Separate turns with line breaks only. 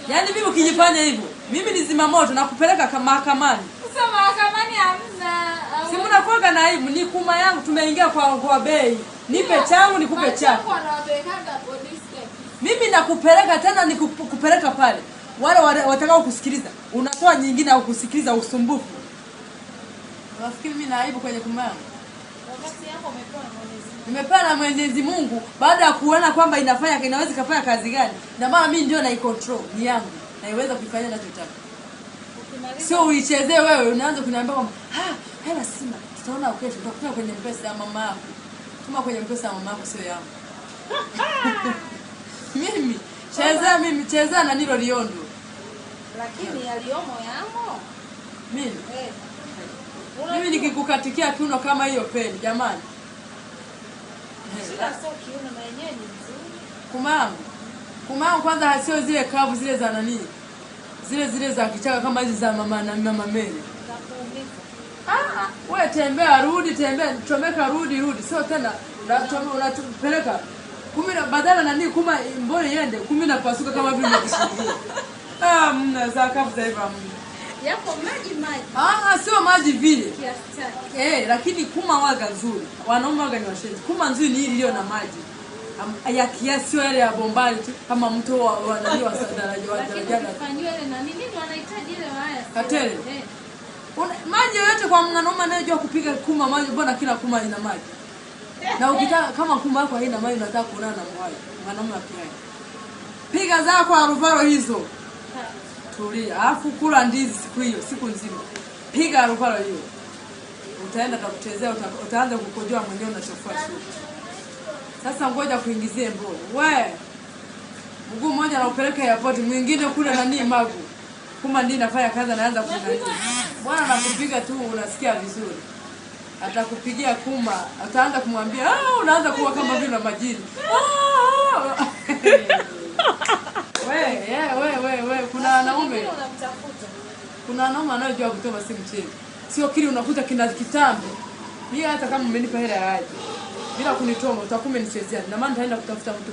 Yaani mimi ukijifanya hivyo, mimi ni zimamoto na kupeleka mahakamani.
Sasa mahakamani hamna.
Si mnakuwaga na aibu, ni kuma yangu tumeingia kwa bei. Nipe changu nikupe chako.
Wanawapelekaga polisi kabisa.
Mimi nakupeleka tena nikupeleka pale. Wale watakao kusikiliza, unatoa nyingine au kusikiliza usumbufu. Unafikiri mimi na aibu kwenye kuma yangu?
Wakati yako umepewa na Mwenyezi Mungu.
Nimepewa na Mwenyezi Mungu baada ya kuona kwamba inafanya inaweza kufanya kazi gani. Na maana mimi ndio naicontrol, ni yangu. Naiweza kuifanya ninachotaka.
Ukimaliza
Sio uichezee wewe, unaanza kuniambia kwamba hela sina. Tutaona kesho, tutakutana kwenye mpesa ya mama yako. Tuma kwenye mpesa ya mama yako, sio yangu. Mimi chezea, mimi chezea na nilo liondo.
Lakini yaliomo yamo.
Mimi
Eh.
mimi nikikukatikia kiuno kama hiyo peni, jamani.
Shida sio kiuno, na yenyewe ni nzuri.
Kumangu. Kumangu kwanza sio zile kavu zile za nani. Zile za kichaka kama hizi za mama na mama Mary.
Za kuumiza.
Wewe tembea rudi, tembea chomeka rudi rudi, sio tena unatupeleka kumi na badala nani kuma mbona iende 10 na pasuka kama vile unakishikilia. Mna za kavu za hivyo hamna.
Yapo maji maji.
Sio maji vile.
Kiasi chake.
Lakini kuma waga nzuri. Wanaume waga ni washenzi. Kuma nzuri ni ile iliyo na maji. Ya kiasi, sio yale ya bombani tu kama mto wa nani wa daraja wa
Lakini
daraja.
ukifanyiwa ile nani nini wanahitaji ile waya.
Katele. Maji yoyote kwa mwanaume anayejua kupiga kuma maji, mbona kila kuma ina maji? Na ukitaka kama kuma yako haina maji unataka kuonana na mwai, mwanaume akiai. Piga zako aruvaro hizo. Tulia. Alafu kula ndizi siku hiyo, siku nzima. Piga aruvaro hiyo. Utaenda takuchezea, utaanza kukojoa mwenyewe unachofua shuka. Sasa ngoja kuingizie mbona. We. Mguu mmoja anaupeleka airport, mwingine kule nani Magu. Kuma ndiye inafanya kazi anaanza kunani. Bwana anakupiga tu unasikia vizuri. Atakupigia kuma, ataanza kumwambia, unaanza kuwa kama vile na majini. We, kuna wanaume. Kuna wanaume anayejua kutoa si mchezo. Sio kile unakuta kina kitambi. Mimi hata kama umenipa hela ya aje. Bila kunitoma utakuwa umenichezea. Na maana nitaenda kutafuta mtu.